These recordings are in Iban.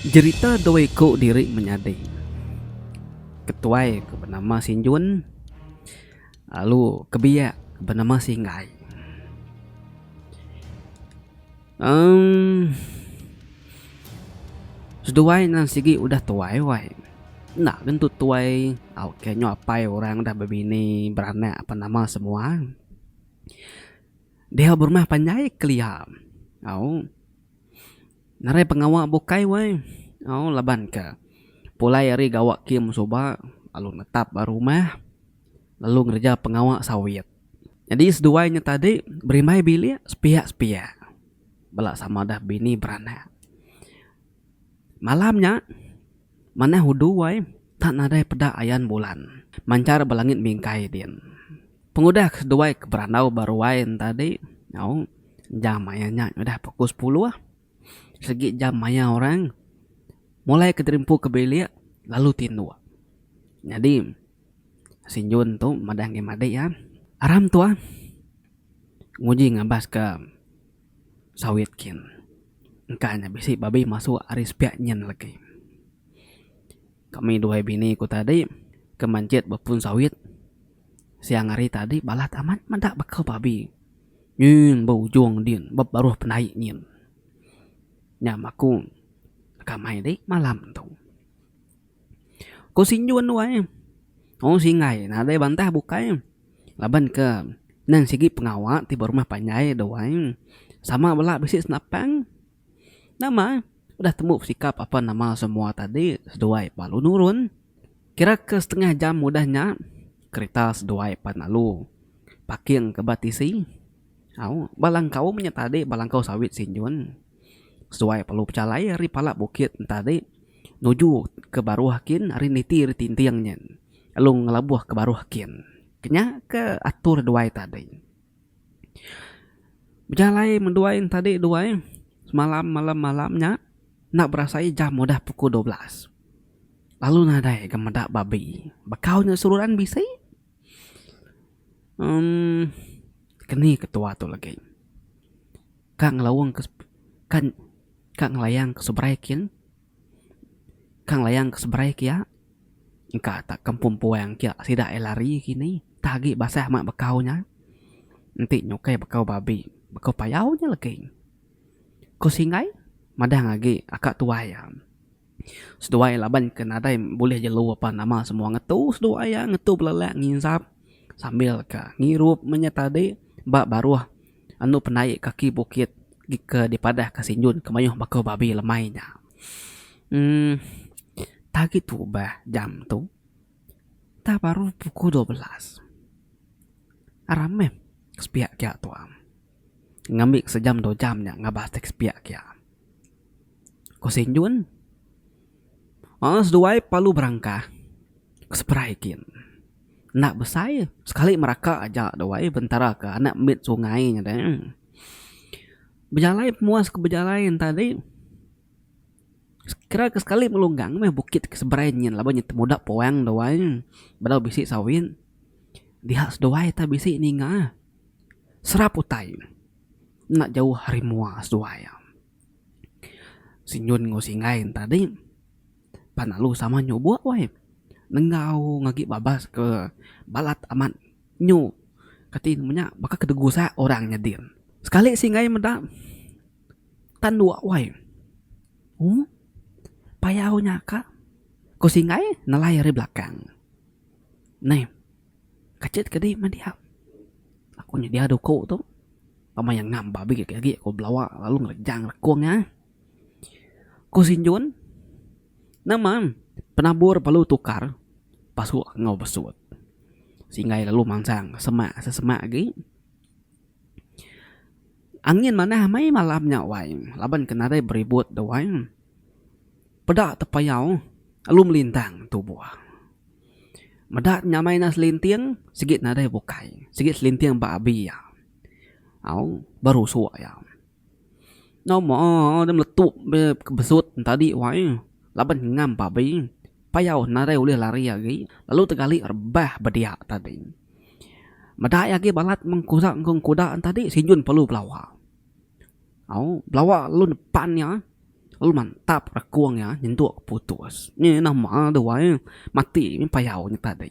Jerita dua iku diri menyadi. Ketuai ke benama Sinjun lalu ke biak ke benama Singgai. Emm seduai nan sigi udah tuai wai. Enda gentu tuai tauka nyau apai orang udah bebini beranak apan nama semua. Diau berumah panjai kelia au. Ngarai pengawa bukai wai au laban ka pulai ari gawa kem suba lalu netap ba rumah lalu ngereja pengawa sawit. Nyadi seduai nya tadi berimbai bilik sepiak sepiak bala sama dah bini beranak. Malam nya manah udu wai tak nadai peda ayan bulan manchar ba langit mingkai din. Pengudah seduai ke berandau ba ruai ne tadi au jam maya nya udah pukul sepuluh sigi jam maya orang mulai ke dirimpu ke bilik lalu tinduk. Nyadi Sinjun tu madah ngagai madik iya aram tuah nguji ngabas ka sawit kin engka nya bisi babi masu ari sepiak nyin lagi. Kami duai bini ku tadi ke manchit ba pun sawit siang hari tadi balat amat meda baka babi nyin ba ujung din ba baruh penai nyin. Nya aku deka mai di malam tu. Ku Sinjun wai oh singgai nadai bantah bukai laban ke nang sigi pengawa ti ba rumah panjai tu wai sama bela bisi senapang. Nama udah tembu besikap apan nama semua tadi seduai lalu nurun. Kira ke setengah jam udah nya kerita seduai pan lalu parking ke ba tisi au ba langkau meh nya tadi ba langkau sawit Sinjun. Seduai perlu bejalai ari pala bukit ne tadi nuju ke baruh kin ari niti ari tinting nyin lalu ngelabuh ke baruh kin. Nya ke atur duai tadi. Bejalai menduai ne tadi duai semalam malam malam nya enda berasai jam udah pukul 12 lalu nadai ga meda babi bekau nya seruran bisi uhh keni ketua tu lagi ka ngelawang ke ka ka ngelayang ke seberai kin. Ka ngelayang ke seberai kiya engka tak kampung puang kiya sida iya lari kini tah agi basah amat bekau nya enti nyukai bekau babi bekau payau nya legi. Ku Singgai madah agi aka tuai iya. Seduai laban ke nadai bulih jelu apan nama semua ngetu seduai iya ngetu belelak nginsap sambil ka ngirup meh nya tadi ba baruh Anu penaik kaki bukit ke dipadah ka Sinjun ke mayuh baka babi lemai nya. Uhh tagi tubah jam tu tah baru pukul 12. Aram meh sepiak kia tuam. Ngambi sejam dua jam nya ngabas ti sepiak kia. Ku Sinjun uhh seduai perlu berangkah ke seberai kin. Enda besai sekali meraka aja tu ai bentara ke anak mit sungai nya deh. Bejalai pemuas ke bejalai ne tadi kira ke sekali melunggang meh bukit ke seberai nyin laban nya temuda puang tu ai bedau bisi sawit dia seduai te bisi ninga serap utai enda jauh ari mua seduai. Sinjun enggau Singgai ne tadi. Pan lalu sama nyubok weh. Nenggau ngagi babas ke balat amat nyu kati ne nya baka ke digusak orang nyadin. Sekali singgai meda tanduk weh. Ooh payau nya ka ku singgai nelai ari belakang. Neh kachit ke dih meh dia. Aku nyedia duku tu pama iya ngam babi agi agi ku belawa lalu ngerejang rekung iya. Ku Sinjun, nama penabur perlu tukar pasuk enggau besut. Singgai lalu mansang semak sesemak agi. Angin manah amai malam nya wai laban ke nadai beribut tu wai. Peda tepayau lalu melintang tubuh. Meda nyamai enda selinting sigi nadai bukai sigi selinting ba abi iya. Au berusuk iya. Nama deh meletup besut tadi wai laban ngam babi payau nadai ulih lari agi lalu tegali rebah bedia tadi. Meda iya agi balat mengkuda mengkuda tadi sijun perlu belawa. Au belawa lalu nepan iya. Lalu mantap rekung iya nyentuk ke putus. Nyi nama duai mati mih payau nya tadi.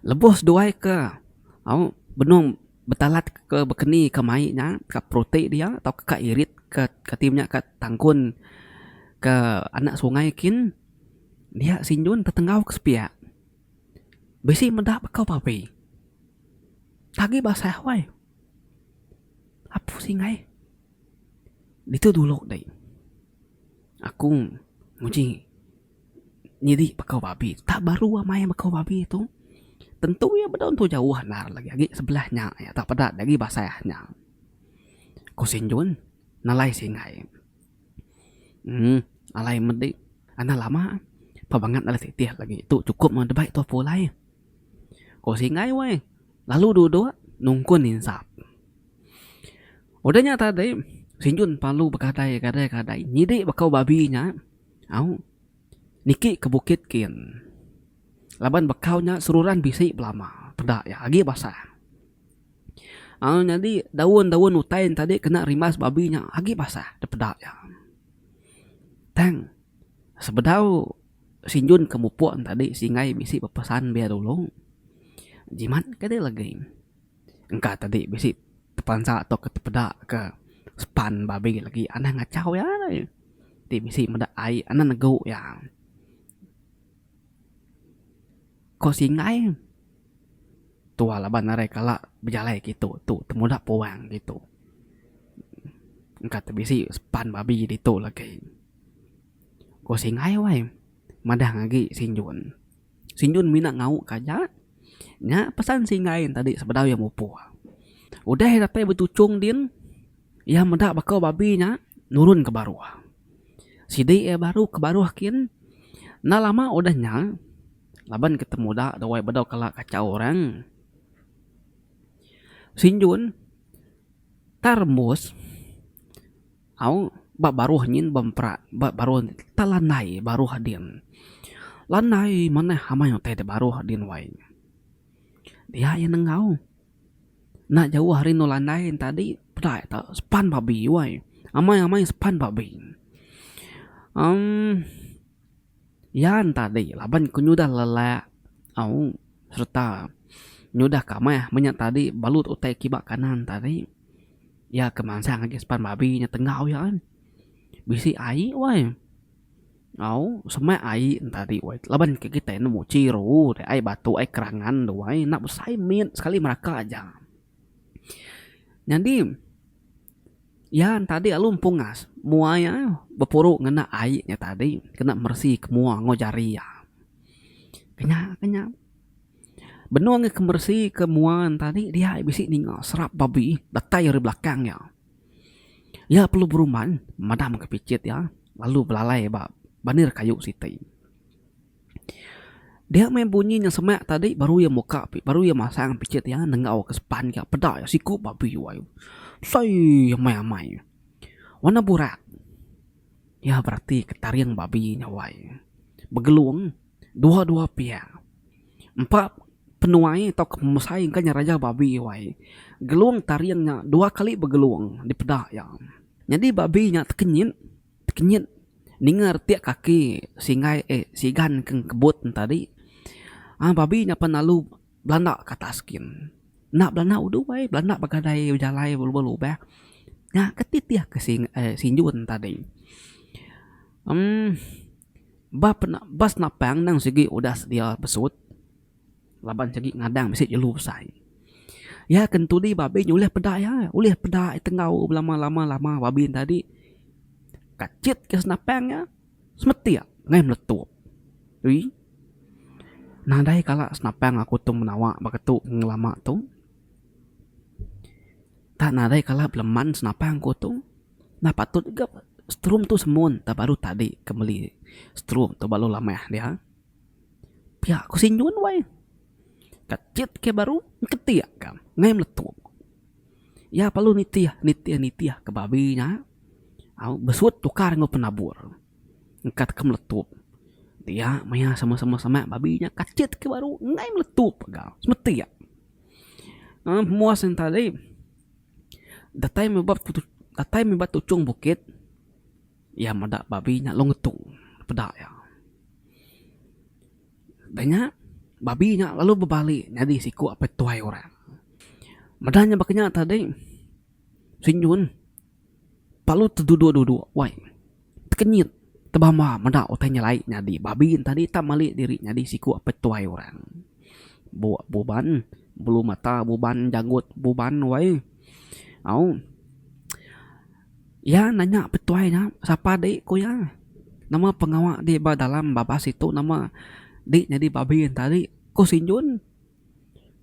Lebuh seduai ke au benung betalat ke bekeni ke mai nya ka peruti dia tauka ka irit ke kati nya ka tangkun ke anak sungai kin dia sinjun tetenggau ke sepiak. Bisi meda bekau babi. Agi basah weh. Apu singgai. Ditu dulu deh. Aku nguji nyidi bekau babi tak baru amai bekau babi tu. Tentu iya bedau entu jauh endar lagi agi sebelah nya iya tak peda agi basah nya. Ku Sinjun nalai singgai. Uhh alai medi anang lama pa bangat alai sitih lagi tu chukup meh debai tu pulai. Ku Singgai weh lalu duduk nungkun insap. Udah nya tadi, Sinjun parlu begadai gadai gadai nyidi bekau babi nya au niki ke bukit kin. Laban bekau nya seruran bisi belama peda iya agi basah. Au nyadi daun daun utai ne tadi kena rimbas babi nya agi basah dipeda iya. Tang sebedau Sinjun ke mupuk ne tadi singgai bisi bepesan biar dulu jimat ke deh lagi. Engka tadi bisi tepansa tauka tepeda ke sepan babi lagi anang ngachau iya deh. Ti bisi meda ai anang negu iya. Ko Singai tua laban arai kala bejalai kitu tu temuda puang kitu. Engka te bisi sepan babi ditu lagi. Ko Singai wai madah agi Sinjun. Sinjun mina ngauk ka aja. Nya pesan Singgai tadi sebedau iya mupuk. Udah iya datai betuchung din, iya meda baka babi nya nurun ke baruh. Sidi iya baru ke baruh kin, enda lama udah nya laban ke temuda dawai bedau kala kachau orang. Sinjun tar rembus. Au ba baruh nyin ba emperat ba baruh tak landai baruh din. Landai manah amai utai da baruh din wai. Dia iya nenggau. Enda jauh ari endur landai ne tadi peda iya ta sepan babi wai. Amai amai sepan babi. Emm iya ne tadi laban ku nyudah lelak au sereta nyudah kamah meh nya tadi balut utai kiba kanan tadi. Iya ke mansang agi sepan babi nya tenggau iya kan. Bisi ai wai. Au semak ai ne tadi wai laban ke kitai nemu chiru ai batu ai kerangan tu wai enda besai mit sekali meraka aja. Nyadi iya ne tadi lalu empungas mua iya bepuru ngena ai nya tadi kena meresi ke mua enggau jari iya. Kenya kenya. Benung iya ke meresi ke mua ne tadi dia bisi ninga serap babi datai ari belakang iya. Iya perlu berumban madam ke pichit iya lalu belalai ba bandir kayu siti. Dia meh bunyi nya semak tadi baru iya muka baru iya masang pichit iya nenggau ke sepan iya peda iya siku babi wai. Besai amai amai. Warna burak. Iya berati ke taring babi nya wai. Begelung. Dua-dua piak. Empa penuai tauka pemesai engka nya raja babi wai. Gelung taring nya dua kali begelung dipeda iya. Nyadi babi nya tekenyit, tekenyit ninga retik kaki singgai eh sigan ke engkebut ne tadi. Aaa babi nya pan lalu belanda ke atas kin. Enda belanda udu ai, belanda begadai bejalai belubah-lubah. Nya ke titih ke sing eh sinjun tadi. Emm. Ba pena ba senapang nang sigi udah sedia besut laban sigi ngadang bisi jelu besai. Iya ke entudi babi nya ulih peda iya, ulih peda iya tenggau belama lama lama babi ne tadi kachit ke senapang iya semetik ngaih meletup. Ui nadai kala senapang aku tu menawa baka tu ngelama tu. Tak nadai kala beleman senapang ku tu. Nah patut ga strum tu semun tak baru tadi ke meli strum tu balu lamah dia. Pia ku Sinjun wai. Kachit ke baru ketik ka ngai meletup. Iya perlu nitih nitih nitih ke babi nya au besut tukar enggau penabur engka ke meletup. Dia maya sama sama sama babi nya kachit ke baru enggai meletup ga semetik. Uhh muas ne tadi. Datai meh ba datai meh ba tuchung bukit. Iya meda babi nya lalu ngetu peda iya. Udah nya babi nya lalu bebali nyadi siku apai tuai orang. Meda nya baka nya tadi Sinjun lalu teduduk-duduk wai tekenyit tebamba meda utai nyelai nyadi babi ne tadi tak mali diri nyadi siku apai tuai orang. Buk buban, bulu mata buban, janggut buban wai au. Iya nanya petuai nya, sapa di ku iya. Nama pengawa di ba dalam babas situ nama di nyadi babi enta ri, ku Sinjun.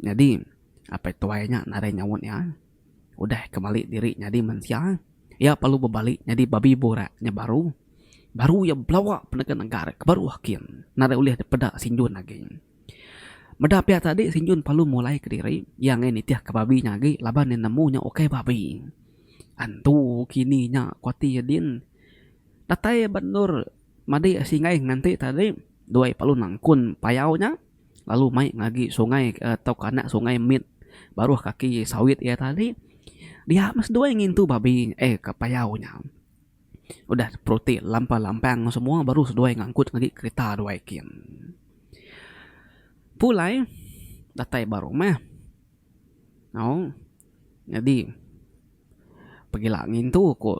Nyadi apai tuai nya nadai nyaut iya. Udah ke mali diri nyadi mensia, iya perlu bebali nyadi babi burak nya baru. Baru iya belawa penega negar ke baruh kin nadai ulih dipeda Sinjun agi. Meda pia tadi Sinjun perlu mulai kediri, iya enggai nitih ke babi nya agi laban iya nemu nya ukai babi. Antu kini nya ku ati iya din. Datai ba endur madi singgai nganti tadi duai perlu nangkun payau nya lalu mai ngagi sungai tauka anak sungai mit baruh kaki sawit iya tadi. Dia meh seduai ngintu babi eh payau nya. Udah peruti lampang lampang semua baru seduai ngangkut agi kerita duai kin. Pulai datai ba rumah au nyadi pegila ngintu ku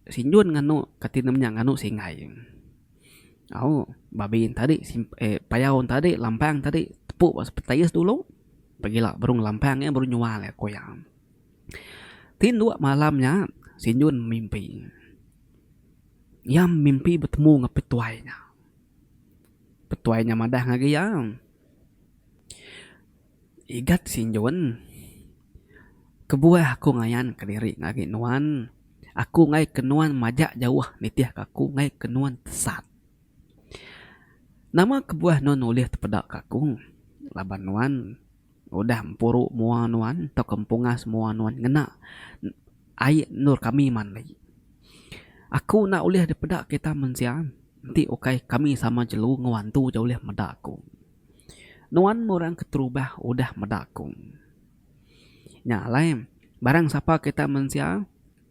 Sinjun nganu kati ne nya nganu Singai. Au babi ne tadi eh payau ne tadi lampang tadi tepu ba sepetayes dulu pegila baru ngelampang iya baru nyual iya ku iya. Tinduk malam nya, Sinjun mimpi. Iya mimpi betemu enggau petuai nya. Petuai nya madah ngagai iya, Igat Sinjun, kebuah aku ngayan kediri ngagai nuan, aku enggai ke nuan majak jauh nitihka aku enggai ke nuan tesat. Nama kebuah nuan ulih tepeda ka aku laban nuan Udah empuru mua nuan tauka empungas mua nuan ngena ai endur kami mandi. Aku enda ulih dipeda kita mensia enti ukai kami sama jelu enggau antu ja ulih meda aku. Nuan meh orang keterubah udah meda aku. Nya alai barang sapa kita mensia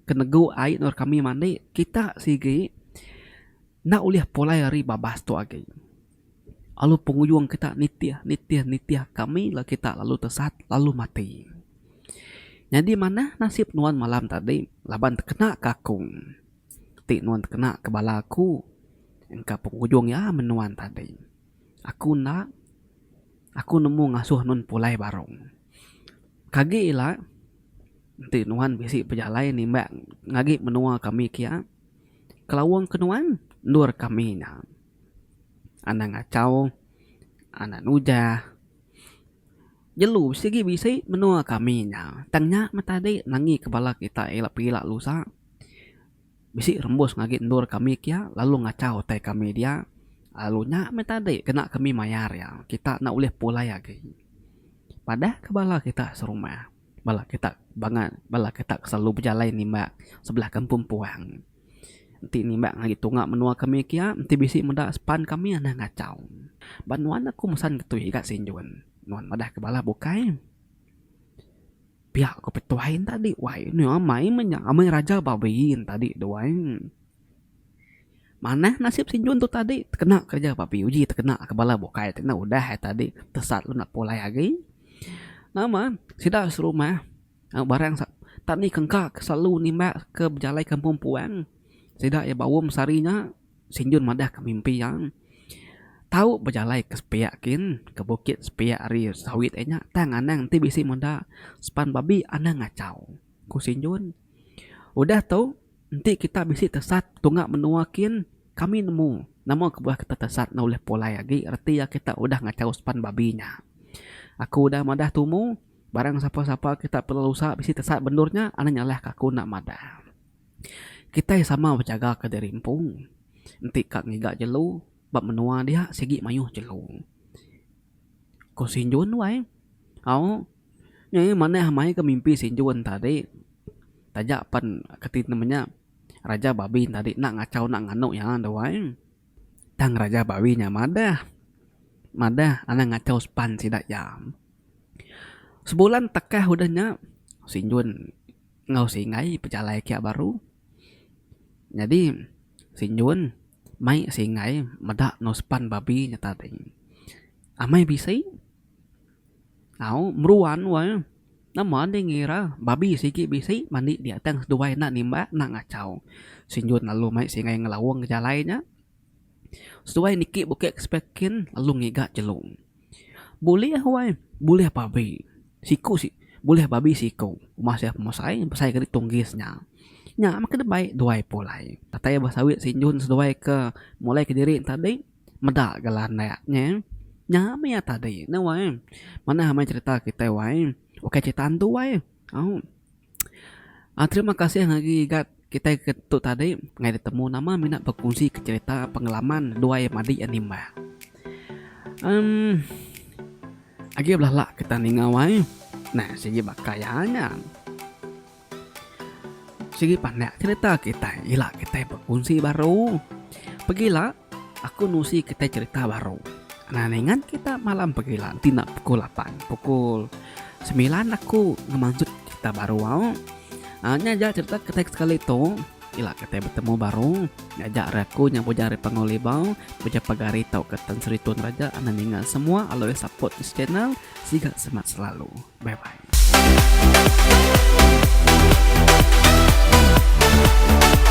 ke negu ai endur kami mandi kita sigi enda ulih pulai ari babas tu agi. Lalu pengujung kita nitih nitih nitih kami lalu kita lalu tesat lalu mati. Nyadi manah nasib nuan malam tadi laban tekena ke aku. Ti nuan tekena ke bala aku engka pengujung iya meh nuan tadi. Aku enda aku nemu ngasuh nuan pulai baru. Kagi ila enti nuan bisi bejalai nimbak ngagi menua kami kia kelaung ke nuan endur kami nya. Anang ngachau, anang nujah. Jelu sigi bisi menua kami nya. Tang nya meh tadi nangi ke bala kita ila pila lusa bisi rembus ngagi endur kami kia lalu ngachau utai kami dia lalu nya meh tadi kena kami mayar iya kita enda ulih pulai agi. Padah ke bala kita serumah bala kita bangat bala kita ke selalu bejalai nimbak sebelah kampung puang. Enti nimbak ngagai tunga menua kami kia enti bisi meda sepan kami anang ngachau. Ba nuan aku mesan ketui ga Sinjun. Nuan madah ke bala bukai. Pia ko petuai enta di wai nya amai meh nya amai raja babi enta di tu wai. Manah nasib Sinjun tu tadi tekena kereja babi uji tekena ke bala bukai ti enda udah tadi tesat lalu enda pulai agi. Nama sida serumah. Barang tak ni kengka ke selalu nimbak ke bejalai kampung puang sida iya baum sehari nya Sinjun madah ke mimpi iya tau bejalai ke sepiak kin ke bukit sepiak ari sawit iya nya tang anang enti bisi meda sepan babi anang ngachau ku Sinjun. Udah tu enti kita bisi tesat tunga menua kin kami nemu nama kebuah kita tesat enda ulih pulai agi reti iya kita udah ngachau sepan babi nya. Aku udah madah tumu. Barang sapa-sapa kita pelu lusa bisi tesat bendur nya anang nyalah ka aku enda madah. Kitai sama bejaga ka diri empu. Enti ka ngiga jelu ba menua dia sigi mayuh jelu. Ku Sinjun wai. Au nyi manah amai ka mimpi Sinjun tadi taja pen keti ne menya raja babi tadi enda ngachau enda nganu iya tu wai. Tang raja babi nya madah madah anang ngachau sepan sida iya. Sebulan tekah udah nya, Sinjun enggau Singai pejalai kiak baru. Nyadi. Sinjun mai Singai meda enggau sepan babi nya tadi. Amai bisi. Au meruan wai. Nama deh ngira babi sigi bisi mandi dia tang seduai enda nimbak enda ngachau. Sinjun lalu mai Singai ngelaung ke jalai nya. Seduai niki bukit ke sepiak kin lalu ngiga jelu. Bulih wai, bulih babi. Siku si bulih babi siku. Uma sia pemesai besai ke ditunggis nya. Nya meh ke dibai duai pulai. Datai ba sawit sinjun seduai ke mulai kediri ne tadi meda ga landak nya. Nya meh iya tadi ne wai. Manah amai cerita kitai wai. Ukai cerita antu wai. Au. Terima kasih ngagai igat kitai ke tu tadi ngagai ditemu nama mina bekunsi ke cerita pengalaman duai madi animba. Emm agi belala kita ninga wai nah sigi baka iya nya. Sigi pandak cerita kitai ila kitai bekunsi baru. Pegila aku nusi kitai cerita baru. Nah ningat kita malam pegila enti enda pukul lapan pukul semilan aku ngemansut cerita baru au. Aa nya aja cerita kitai sekali tu ila kitai betemu baru nya aja ari aku nya bujang ari Panggau Libau bujang pegari tauka Tan Sri Tun Raja anda ninga semua always support this channel siga semat selalu. Bye bye.